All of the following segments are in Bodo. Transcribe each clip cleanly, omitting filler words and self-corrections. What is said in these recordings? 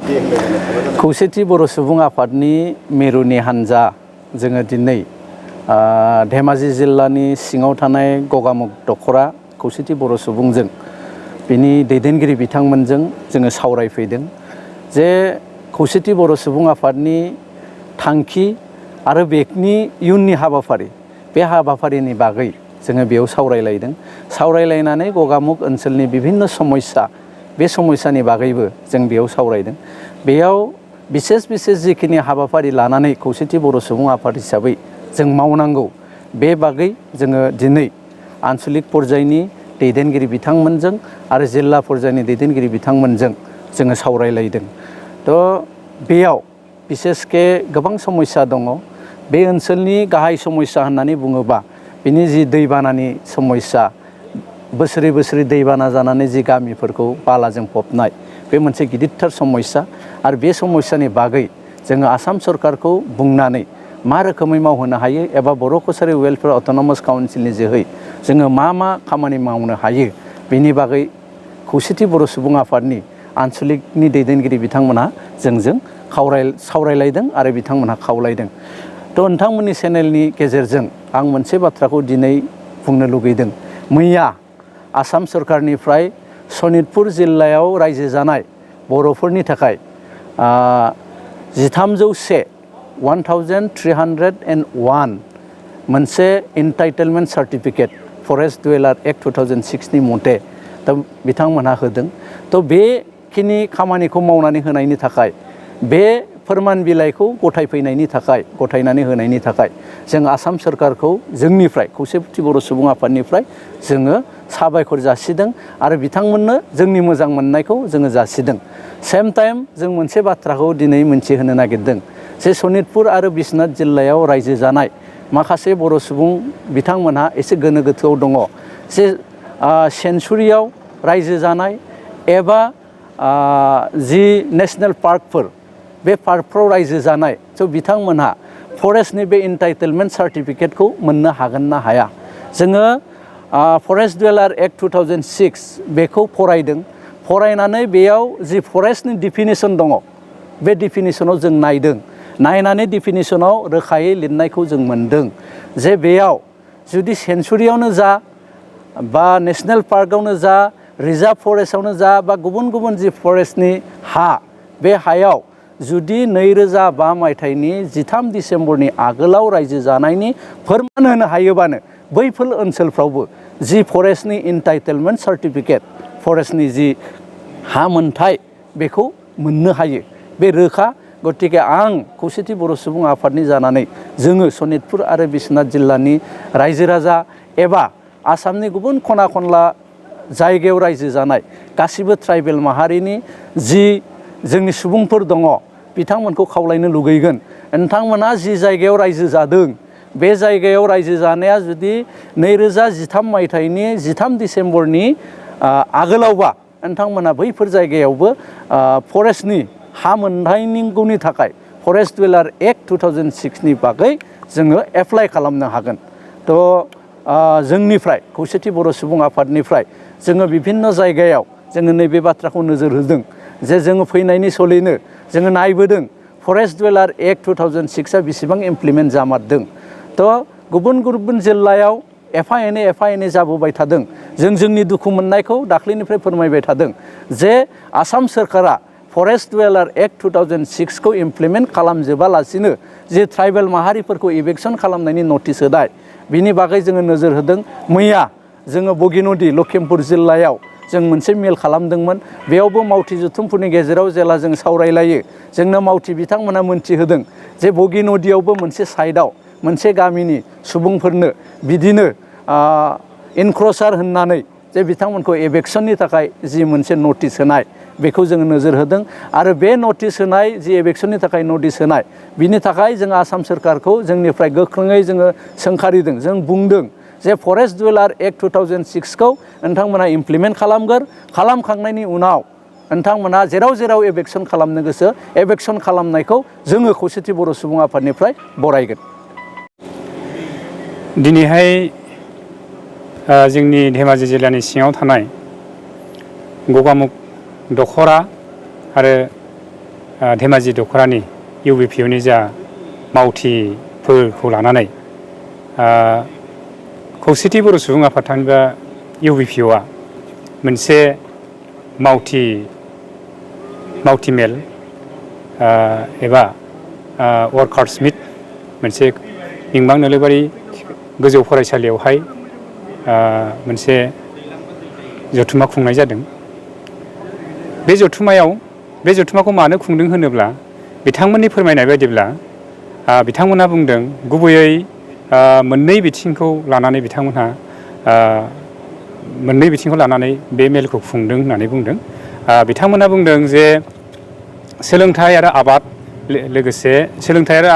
खौसेथि बर' सुबुं आफादनि मिरुनि हान्जा जोङो दिनै धेमाजि जिल्लानि सिङाव थानाय गगामुग दख'रा खौसेथि बर' सुबुंजों बिनि दैदेनगिरि बिथांमोनजों जोङो सावरायफैदों जे खौसेथि बर' सुबुं आफादनि थांखि आरो बेनि इयुननि हाबाफारि बे हाबाफारिनि बागै जोङो बेयाव सावरायलायनानै गगामुग ओनसोलनि बिभिन्न समस्या बे समस्यानि बागैबो जों बेयाव सावरायदों। बेयाव बिसेस जिखिनि हाबाफारि लानानै खौसेथि बर' सुबुं आफाद हिसाबै जों मावनांगौ बे बागै जोङो दिनै आन्सलिक पर्यायनि दैदेनगिरि बिथांमोनजों आरो जिल्ला पर्यायनि दैदेनगिरि बिथांमोनजों जोङो सावरायलायदों। थ' बेयाव बिसेसके गोबां समस्या दङ। बे ओनसोलनि गाहाय समस्या होननानै बुङोबा बिनि जि दैबानानि समस्या, बोसोरै दैबाना जानानै जि गामिफोरखौ बालाजों फबनाय बे मोनसे गिदिरथार समस्या। आरो बे समस्यानि बागै जोङो आसाम सरकारखौ बुंनानै मा रोखोमै मावहोनो हायो एबा बर' कसारि वेलफेयार अट'नमास काउन्सिलनि जोहै जोङो मा खामानि मावनो हायो बेनि बागै खौसेथि बर' सुबुं आफादनि आन्सलिकनि दैदेनगिरि बिथांमोनहा जोंजों सावरायलायदों आरो बिथांमोनहा खावलायदों। थ' नोंथांमोननि चेनेलनि गेजेरजों आं मोनसे बाथ्राखौ दिनै बुंनो लुगैदों। मैया आसाम सरकारनिफ्राय सनितपुर जिल्लायाव रायजो जानाय बर'फोरनि थाखाय 1301 मोनसे इन्टाइटेलमेन्ट सार्टिफिकेट फरेस्ट डुवेलार एक्ट 2006नि मथे बिथांमोनहा होदों। थ' बेखिनि खामानिखौ मावनानै होनायनि थाखाय बे फोरमान बिलाइखौ गथायनानै होनायनि थाखाय जों आसाम सरकारखौ जोंनिफ्राय खौसेथि बर' सुबुं आफादनिफ्राय जोङो साबायखर जासिदों आरो बिथांमोननो जोंनि मोजां मोननायखौ जोङो जासिदों। सेम टाइम जों मोनसे बाथ्राखौ दिनै मिथिहोनो नागिरदों जे सनितपुर आरो बिश्वनाथ जिल्लायाव रायजो जानाय माखासे बर' सुबुं बिथांमोनहा एसे गोनो गोथोआव दङ जे सेन्सुरियाव रायजो जानाय एबा जि नेसनेल पार्कफोर बे पार्कफ्राव रायजो जानाय स' बिथांमोनहा फरेस्टनि बे इन्टाइटेलमेन्ट सार्टिफिकेटखौ मोननो हागोन ना हाया। जोङो फरेस्ट डुवेलार एक्ट 2006 बेखौ फरायदों। फरायनानै बेयाव जि फरेस्टनि डिफिनिसन दङ बे डिफिनिसनाव जों नायनानै डिफिनिसनाव रोखायै लिरनायखौ जों मोनदों जे बेयाव जुदि सेन्सुरियावनो जा बा नेसनेल पार्कआवनो जा रिजार्भ फरेस्टआवनो जा बा गुबुन जि फरेस्टनि हा बे हायाव जुदि 2005 मायथाइनि 13 डिसेम्बरनि आगोलाव रायजो जानायनि फोरमान होनो हायोबानो बैफोर ओनसोलफ्रावबो जि फरेस्टनि इन्टाइटेलमेन्ट सार्टिफिकेट फरेस्टनि जि हा मोनथाय बेखौ मोननो हायो। बे रोखा। गतिके आं खौसेथि बर' सुबुं आफादनि जानानै जोङो सनितपुर आरो बिश्वनाथ जिल्लानि रायजो राजा एबा आसामनि गुबुन खना खनला जायगायाव रायजो जानाय गासिबो ट्राइबेल माहारिनि जि जोंनि सुबुंफोर दङ बिथांमोनखौ खावलायनो लुगैगोन नोंथांमोना जि जायगायाव रायजो जादों बे जायगायाव रायजो जानाया जुदि 2013 मायथाइनि 13 डिसेम्बरनि आगोलावबा नोंथांमोना बैफोर जायगायावबो फरेस्टनि हा मोनथायनिनि थाखाय फरेस्ट डुवेलार एक्ट 2006नि बागै जोङो एप्लाइ खालामनो हागोन। थ' जोंनिफ्राय खौसेथि बर' सुबुं आफादनिफ्राय जोङो बिभिन्न जायगायाव जोङो नैबे बाथ्राखौ नोजोर होदों जे जोङो फैनायनि सलैनो जोङो नायबोदों फरेस्ट डुवेलार एक्ट 2006आ बेसेबां इमप्लिमेन्ट जामारदों। थ' गुबुन जिल्लायाव एफा एनै जाबोबाय थादों। जोंनि दुखु मोननायखौ दाख्लैनिफ्राय फोरमायबाय थादों जे आसाम सोरखारा फरेस्ट डुवेलार एक्ट 2006 खौ इमप्लिमेन्ट खालामजोबालासिनो जे ट्राइबेल माहारिफोरखौ इभेक्सन खालामनायनि नटिस होनाय बिनि बागै जोङो नोजोर होदों। मैया जोङो बगिनदि लखिमपुर जिल्लायाव जों मोनसे मेल खालामदोंमोन। बेयावबो मावथि जुथुमफोरनि गेजेराव जेला जों सावरायलायो जोंनो मावथि बिथांमोना मोनथिहोदों जे बगिनदियावबो मोनसे साइडआव मोनसे गामिनि सुबुंफोरनो बिदिनो इनक्रचार होननानै जे बिथांमोनखौ एभेक्सननि थाखाय जि मोनसे नटिस होनाय बेखौ जोङो नोजोर होदों। आरो बे नटिस होनाय जि एभेक्सननि थाखाय नटिस होनाय बिनि थाखाय जों आसाम सोरखारखौ जोंनिफ्राय गोख्रोङै जोङो सोंखारिदों। जों बुंदों जे फरेस्ट डुवेलार एक्ट 2006 खौ नोंथांमोना इमप्लिमेन्ट खालामखांनायनि उनाव नोंथांमोना जेराव एभेक्सन खालामनो गोसो एभेक्सन खालामनायखौ जोङो खौसेथि बर' सुबुं आफादनिफ्राय बरायगोन। दिनैहाय जोंनि धेमाजि जिल्लानि सिङाव थानाय गगामुग दख'रा आरो धेमाजि दख'रानि UBPOनि जा मावथिफोरखौ लानानै खौसेथि बर' सुबुं आफाद थामहिनबा UBPOआ मोनसे मावथि मेल एबा वर्कार्स मिट मोनसे मिंमां नोलोबारि गोजौ फरायसालियावहाय मोनसे जथुम्मा खुंनाय जादों। बे जथुम्माखौ मानो खुंदों होनोब्ला बिथांमोननि फोरमायनाय बायदिब्ला बिथांमोनहा बुंदों गुबैयै मोननै बिथिंखौ लानानै बिथांमोनहा बे मेलखौ खुंदों होननानै बुंदों। बिथांमोनहा बुंदों जे सोलोंथाइ आरो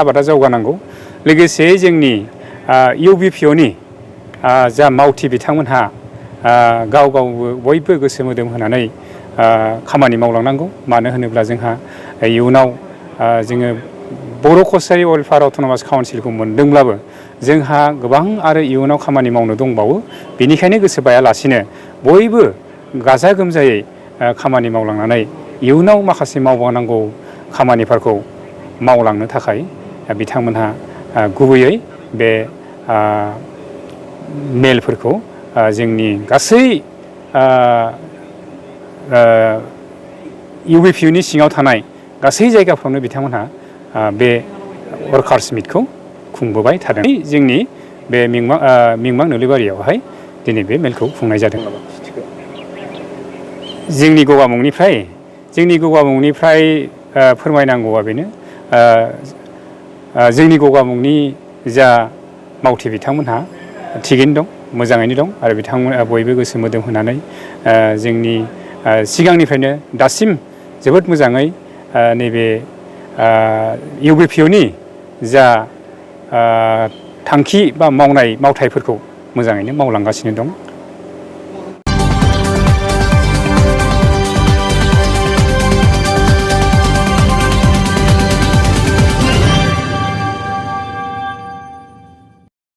आबादा जौगानांगौ, लोगोसे जोंनि UBPOनि जा मावथि बिथांमोनहा बयबो गोसो मोदोम होनानै खामानि मावलांनांगौ। मानो होनोब्ला जोंहा इयुनाव जोङो बर' कसारि वेलफेयार अट'नमास काउन्सिलखौ मोनदोंब्लाबो जोंहा गोबां आरो इयुनाव खामानि मावनो दंबावो। बेनिखायनो गोसो बायालासिनो बयबो गाजा गोमजायै खामानि मावलांनानै इयुनाव माखासे मावबावनांगौ खामानिफोरखौ मावलांनो थाखाय बिथांमोनहा गुबैयै बे मेलफोरखौ जोंनि गासै UBPOनि सिङाव थानाय गासै जायगाफ्रावनो बिथांमोनहा बे वर्कार्स मिटखौ खुंबोबाय थादों। जोंनि बे मिंमां नोलोबारियावहाय दिनै बे मेलखौ खुंनाय जादों। जोंनि गगामुंनिफ्राय फोरमायनांगौआ बेनो, जोंनि गगामुंनि जा मावथि बिथांमोनहा थिगैनो दं, मोजाङैनो दं आरो बिथांमोना बयबो गोसो मोदोम होनानै जोंनि सिगांनिफ्रायनो दासिम जोबोद मोजाङै नैबे UBPOनि जा थांखि बा मावथाइफोरखौ मोजाङैनो मावलांगासिनो दं।